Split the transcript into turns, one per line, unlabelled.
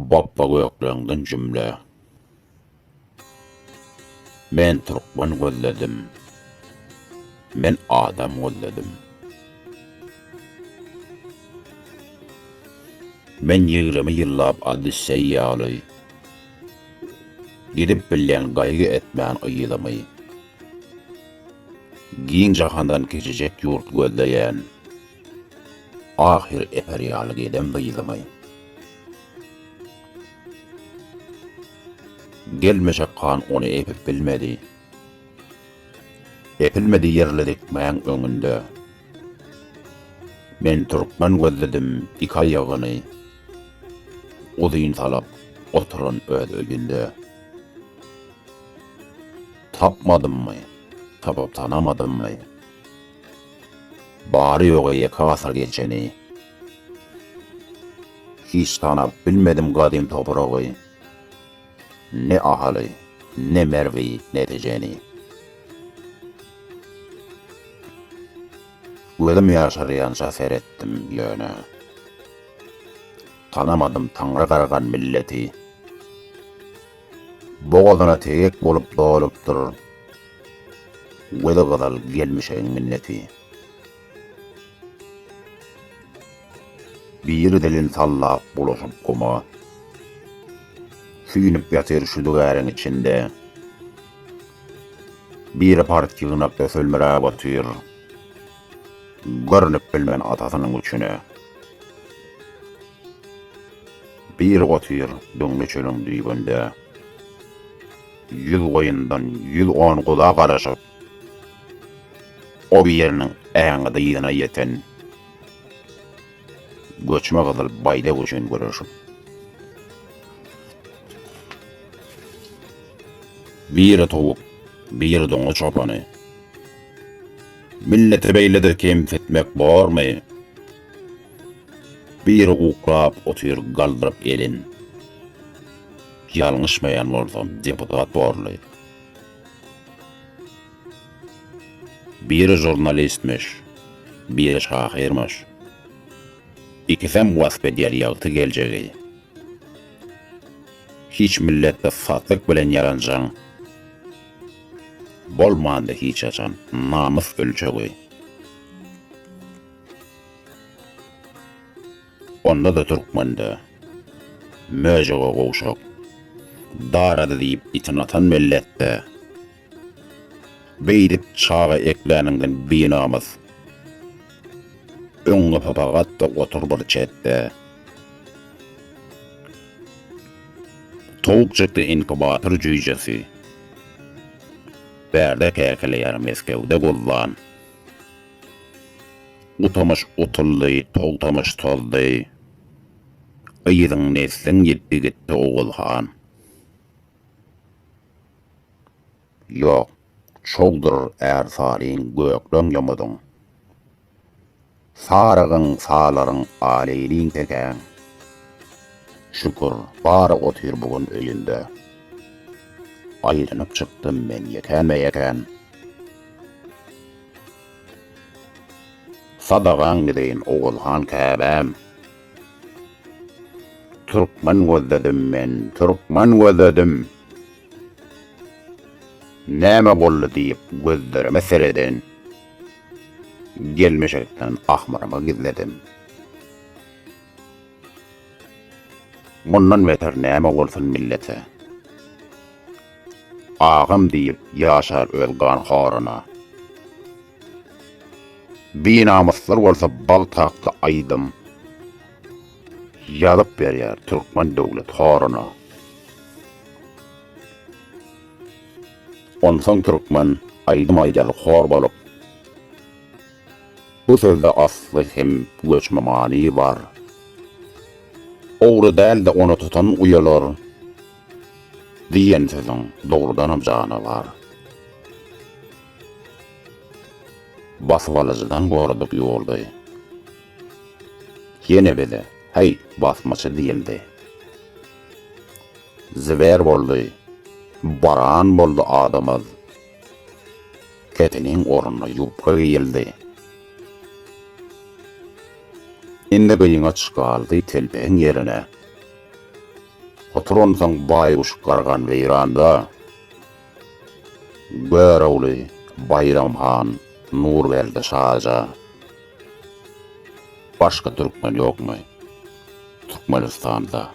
Bapba gökleňden jümle. Men türkmen gözledim. Men adam gözledim. Men 20 ýyllap Odisseý ýaly Gidip bilýän gaýgy etmän yzymy. Giň jahandan kiçijek ýurt gözleýän. Ahyr eper ýaly gedem dyzymy. Gelmejek han ony epip bilmedi. Epilmedi ýerli dikmäň öňünde. Men türkmen gözledim iki aýagyny uzyn salyp oturan öz öýünde. Tapmadymmy, tapyp tanamadymmy? Bary-ýogy ýeke asyr geçeni. Hiç tanap bilmedim gadym topragy, Ne Ahaly, ne Merwi, ne Tejeni. Gözüm ýaşarýança seretdim, ýöne. Tanamadym Taňry gargan milleti. Bogazyna tegek bolup dolupdyr. Gözi gyzyl gelmişegiň minneti. Biri dilin sallap bulaşyp guma. Süýnüp ýatyr şüdügäriň içinde. Biri part ýygnakda sölmüräp otyr. Görnüp bilmän atasynyň üçüne. Biri otyr döňňe çölüň düýbünde. Ýüz goýundan 110 guza garaşyp, o biriniň äňi dyzyna ýeten göçme gyzyl baýdak üçin göreşip. Biri towuk, biri doňuz çopany. Milleti beýle-de kemsitmek bormy? Biri uklap otyr galdyryp elin. Ýalňyşmaýan bolsam deputat borly. Biri žurnalistmiş, biri şahyrmyş. Ikisem wasp edýär ýagty geljegi. Hiç milletde satlyk bilen ýaranjaň bolmandy hiç haçan namys ölçegi. Onda-da türkmende, Möjege gowşak, darady diýip itini atan milletde, beýdip çaga ekläniňden binamys, öňňe papak at-da otur bir çetde. Towuk çykdy inkubator jüýjesi, bärde käkeleýär Meskewde gullan. Utamyş utuldy, Togtamyş tozdy. Yzyň nesliň ýitdi gitdi Oguz han. Ýok, çogdur ärsaryň gökleň ýomudyň. Sarygyň salaryň aleýliň tekäň. Şükür, bary otyr bu gün öýünde. Aýlanyp çykdym men ýekänme-ýekän. Sadagaň gideýin Oguzhan käbäm. Türkmen gözledim men, türkmen gözledim. Näme boldy diýip gözlerime sereden gelmişekden ahmyrymy gizledim. Mundan beter näme bolsun millete? Agam diýip ýaşar öz ganhoryna. Binamyslar bolsa bagt hakda aýdym Ýazyp berýär türkmen döwlet horuna. Onsoň türkmen aýdym aýdar hor bolup. Bu sözde asly hem göçme many bar. Ogry däl-de ony tutan uýalar diýen sözüň dogrudanam jany bar. Basybalyjydan goradyk ýurdy. Ýene bize, Häý, basmaçy diýildi. Zwer boldy, baran boldy adamyz. Keteniň ornuna ýubka geýildi. Indi gyňaç galdy telpegiň ýerine. Oturansoň baýguş gargan weýranda, Görogly, Baýram han, Nurberdi şaja. Başga türkmen ýokmy Türkmenistanda?